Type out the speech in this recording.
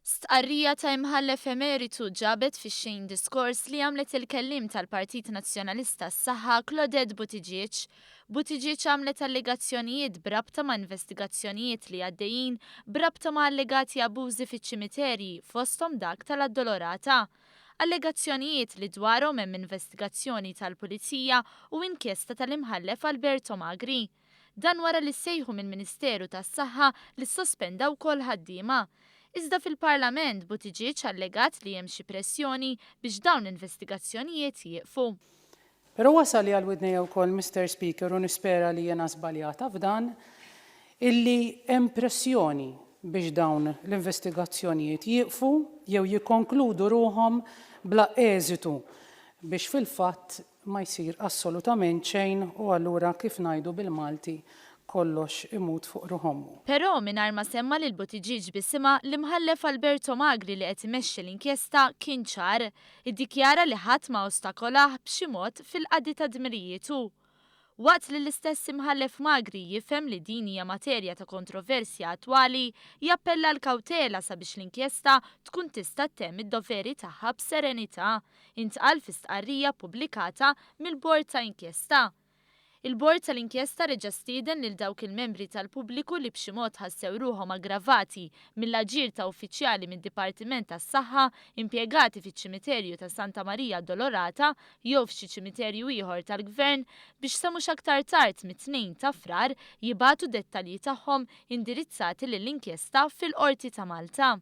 Stqarrija ta' Imħallef Emeritu ġabet fix-xejn diskors li għamlet il-kelliem tal-Partit Nazzjonalista għas-Saħħa Claudette Buttigieg. Buttigieg għamlet allegazzjonijiet b'rabta ma' investigazzjonijiet li għaddejjin b'rabta ma' allegati abbużi fiċ-ċimiterji fosthom dak tal-Addolorata. Allegazzjonijiet li dwarhom hemm investigazzjoni tal-Pulizija u inkjesta tal-Imħallef Alberto Magri. Dan wara li ssejħu mill-Ministeru tas-Saħħa li ssospenda wkoll ħaddiema. Iżda fil-Parlament, Buttigieg allegat li hemm xi pressjoni biex dawn l-investigazzjonijiet jieqfu. Però wasali għal widnejja wkoll, Mister Speaker, u nispera li jiena żbaljata f'dan, illi hemm pressjoni biex dawn l-investigazzjonijiet jieqfu jew jikkonkludu ruħhom bla eżitu biex fil-fatt ma jsir assolutament xejn u allura kif ngħidu bil-Malti kollox imut fuq ruħ ommu. Però, mingħajr ma semma lil Buttigieg b'isimha, l-Imħallef Alberto Magri li qed imexxi l-inkjesta kien ċar. Iddikjara li ħadd ma ostakolah b'xi mod fil-qadi ta' dmirijietu. Waqt li l-istess Imħallef Magri jifhem li din hija materja ta' kontroversja attwali, jappella għall-kawtela sabiex l-inkjesta tkun tista' ttemm id-doveri tagħha b'serenità, intqal fi stqarrija ppubblikata mill-Bord ta' Inkjesta. Il-Bord tal-Inkjesta reġa' stieden lil dawk il-membri tal-pubbliku li b'xi mod ħassew ruħhom aggravati mill-aġir ta' uffiċjali mid-Dipartiment tas-Saħħa impjegati fiċ-ċimiterju ta' Santa Maria Addolorata jew f'xi ċimiterju ieħor tal-Gvern biex sa mhux aktar tard mit-Tnejn ta' Frar jibagħtu dettalji tagħhom indirizzati lill-inkjesta fil-Qorti ta' Malta.